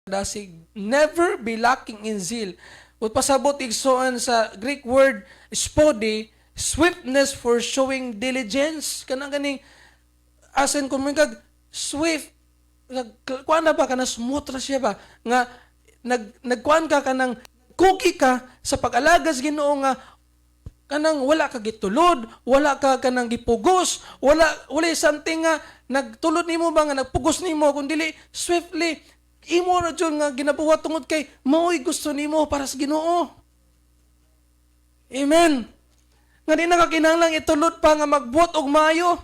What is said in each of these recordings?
Dasig. Never be lacking in zeal. Ug pasabot, igsoon, sa Greek word spode, swiftness for showing diligence. Kanang ganing asin kung kag swift, nag kuan na ba, kana smooth ra siya ba nga nagkuan ka, kanang kugi ka sa pag-alagad sa Ginoo nga kanang wala ka gitulod, wala ka kanang gipugos, wala something nga nagtulod nimo ba, nga nagpugos nimo, kun dili swiftly imo ra jud nga ginabuhat tungod kay mao'y gusto nimo para sa Ginoo. Amen. Nga di na ka kinahanglang itulod pa nga magbuhat og maayo.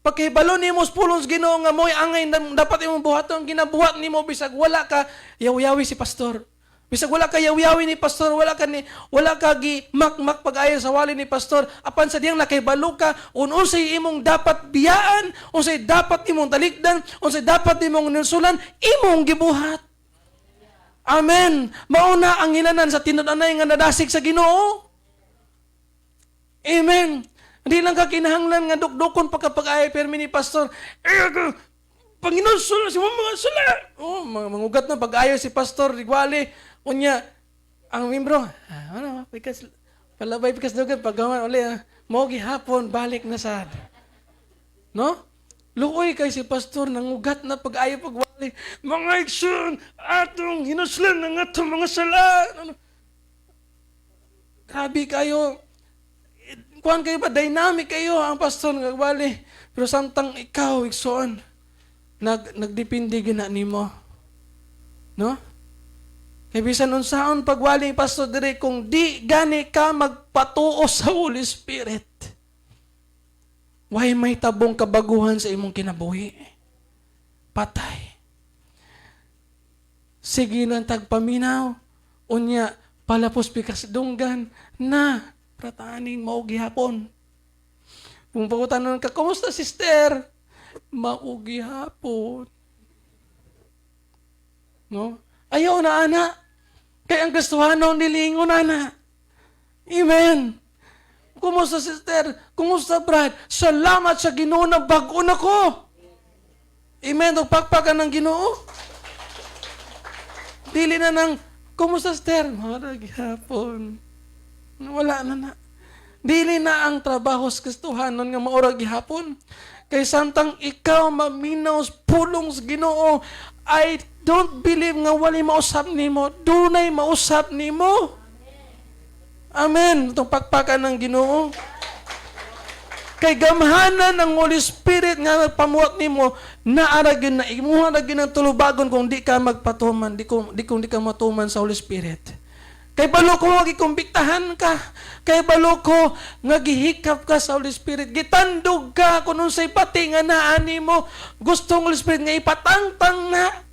Pagkahibalo nimo sa pulong sa Ginoo nga mo'y angay na dapat imong buhaton, ginabuhat nimo bisag wala ka yaw-yawi si pastor. Bisag wala ka yaw-yawi ni pastor, wala ka gi mak-mak pag-ayo sa wali ni pastor, apan sa diyang nakahibalo ka unsay imong dapat biyaan, unsay dapat imong talikdan, unsay dapat imong nilsulan, imong gibuhat. Amen. Mauna ang hilanan sa tinud-anay nga nadasig sa Ginoo. Amen. Hindi lang ka kinahanglan nga dukdukon pa kapag ay permi ni pastor. Eh, Panginoon, sula, si mga sula. Oh, mga mangugat na pag-ayo si pastor, rigwali. Unya, ang membro, ano, pikas, palabay pikas dugan, paggawan uli, mao gihapon, balik na sad. No? Luoy kay si pastor, nangugat na pag-ayo pagwali. Mga igsoon, atong hinuslan ng atong mga sala. Ano? Grabe kayo. Kuan kayo ba, dynamic kayo ang pastor nga wali. Pero samtang ikaw, igsoon, nagdepende gina nimo. No? Kay bisan unsaon pagwali ni pastor dire, kung di gani ka magpatuo sa Holy Spirit, way may tabong kabaguhan sa imong kinabuhi. Patay. Sige nang tagpaminaw. Unya, palapos pikas dunggan na prataning mao gihapon. Kung pagutanon ka, "Kumusta, sister?" "Mao gihapon." No? Ayaw na ana. Kay ang Kristohano nilingon ana. Amen. "Kumusta, sister? Kumusta, brad?" "Salamat sa Ginoo na bag-o na ko." Amen. Ug pakpakan ng Ginoo. Dili na nang, "Kumusta, sister?" "Mao gihapon." Wala na na. Dili na ang trabaho sa Kristohanon nga maura gihapon. Kay samtang ikaw maminaw sa pulong sa Ginoo, I don't believe nga wali mausap nimo. Dunay mausap nimo. Amen. Itong pakpakan ng Ginoo. Kay gamhanan ng Holy Spirit nga nagpamuhat nimo, naara gyud na imuha na gyud ang tulubagon kung di ka magpatuman, di kung di ka matuman sa Holy Spirit. Kay balo ko nga gikumbiktahan ka. Kay balo ko nga gihikap ka sa Holy Spirit. Gitandog ka kung unsay pati nga naa nimo. Gusto ng Holy Spirit nga ipatangtang na.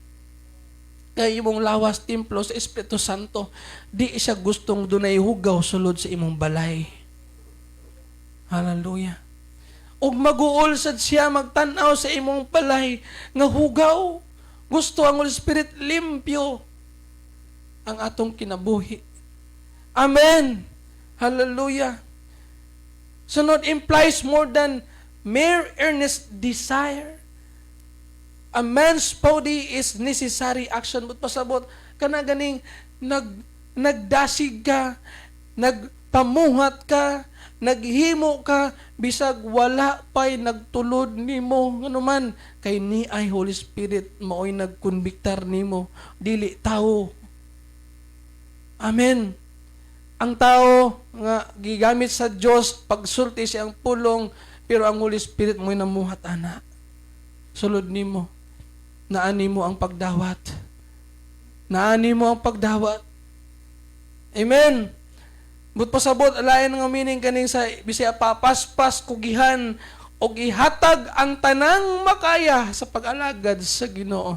Kay imong lawas templo sa Espiritu Santo. Di siya gustong dunay hugaw sulod sa imong balay. Hallelujah. Ug maguol sad siya magtan-aw sa imong balay nga hugaw. Gusto ang Holy Spirit limpyo ang atong kinabuhi. Amen. Hallelujah. Sunod, implies more than mere earnest desire. A man's body is necessary action. But pasabot, kana ganing nagdasig ka, nagpamuhat ka, naghimo ka, bisag wala pa'y nagtulod nimo. Ngano man, kay ni ay Holy Spirit mao'y nagkonbiktar nimo, dili tao. Amen. Ang tao nga gigamit sa Dios pagsulti siyang pulong, pero ang Holy Spirit mo'y namuhat ana. Sulod nimo. Naani mo ang pagdawat. Naani mo ang pagdawat. Amen. But pasabot, alain nga meaning kaning sa Bisaya, papaspas, kugihan og ihatag ang tanang makaya sa pag-alagad sa Ginoo.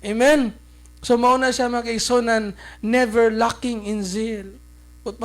Amen. So mao na siya, mga kaigsunan, never lacking in zeal. But